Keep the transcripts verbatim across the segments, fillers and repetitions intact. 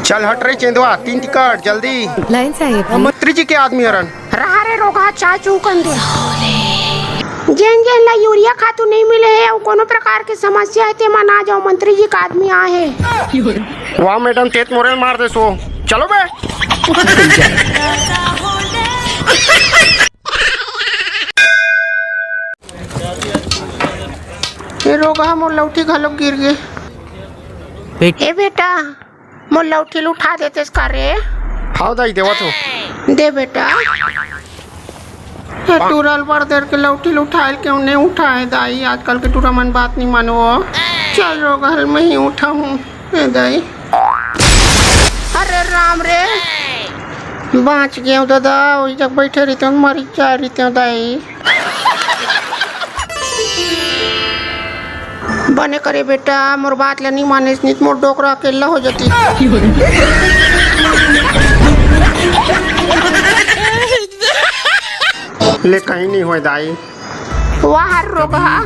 चल हट रे चेंदवा, तीन टिकट जल्दी। लाइन से आइए भाई। मंत्री जी के आदमी हरन। रहा रे रोगहा, चाय चूकन दे। जेन जेन ला यूरिया खातू नहीं मिले हे अउ कोनो प्रकार के समस्या हे, तेमन आ जाओ, मंत्री जी का आदमी आए हे। वाह मैडम, तेत मोरे मार दे सो। चलो बे। ए रोगहा, मोर लौठी घलो गिर गे। बेट- ए बेटा, मोर लौठी ल उठा देतेस का रे? हाव दाई, देवत हो। दे बेटा। ए टूरा ल बड़ देर के लौठी ल उठाए ल क्यों नहीं उठाए दाई? आजकल के टूरा मन बात नहीं मानो। चल रोगहा ल मैं ही उठाहूँ। ए दाई। अरे राम रे, बाँच गेंव दादा, ओही जग बइठे रहितेंव, मर जाए रहितेंव दाई। बने करे बेटा, मोर बात ल नी मानेस, नित मोर डोकरा अकेल्ला हो जाती। ले कहीं नहीं होय दाई। वाह रोगहा।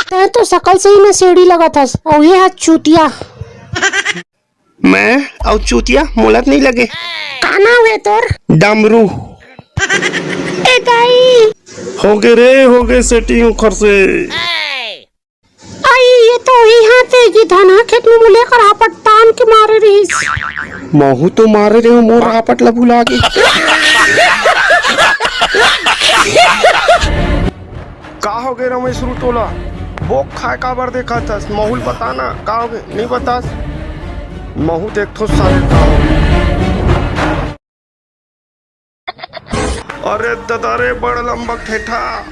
तैं तो सकल से ही नशेड़ी लगत हस, अउ ये ह चूतिया। मैं अउ चूतिया मोला त नहीं लगे। का नाम हे तोर? डमरू। ए दाई। होगे रे, होगे setting ओखर से। आई, ये तो इहाँ ते जी धनहा खेत में मुले कर हापट तान के मारे रहिस। महू तो मारे रहे हो, मोर हापट ला भुला गे। का हो गे रमेश रू तोला? बोक खाए काबर देखत हस? महू ल बता ना, का हो गे? नहीं बतास? महू देखथो साले का हो गे। अरे ददा रे, बड़ लंबा ठेठा।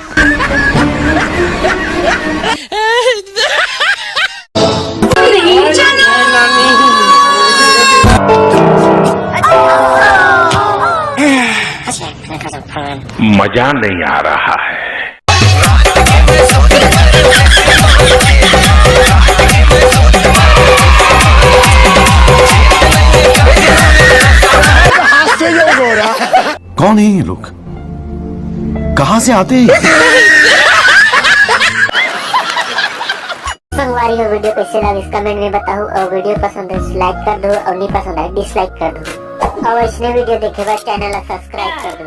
मजा नहीं आ रहा है। कौन है ये लोग? कहाँ से आते हैं? संगवारी हो, video कैसे लगिस comment में बताओ, और video पसंद है like कर दो, और नहीं पसंद है dislike कर दो, और इसने video देखे बाद channel ला subscribe कर दो।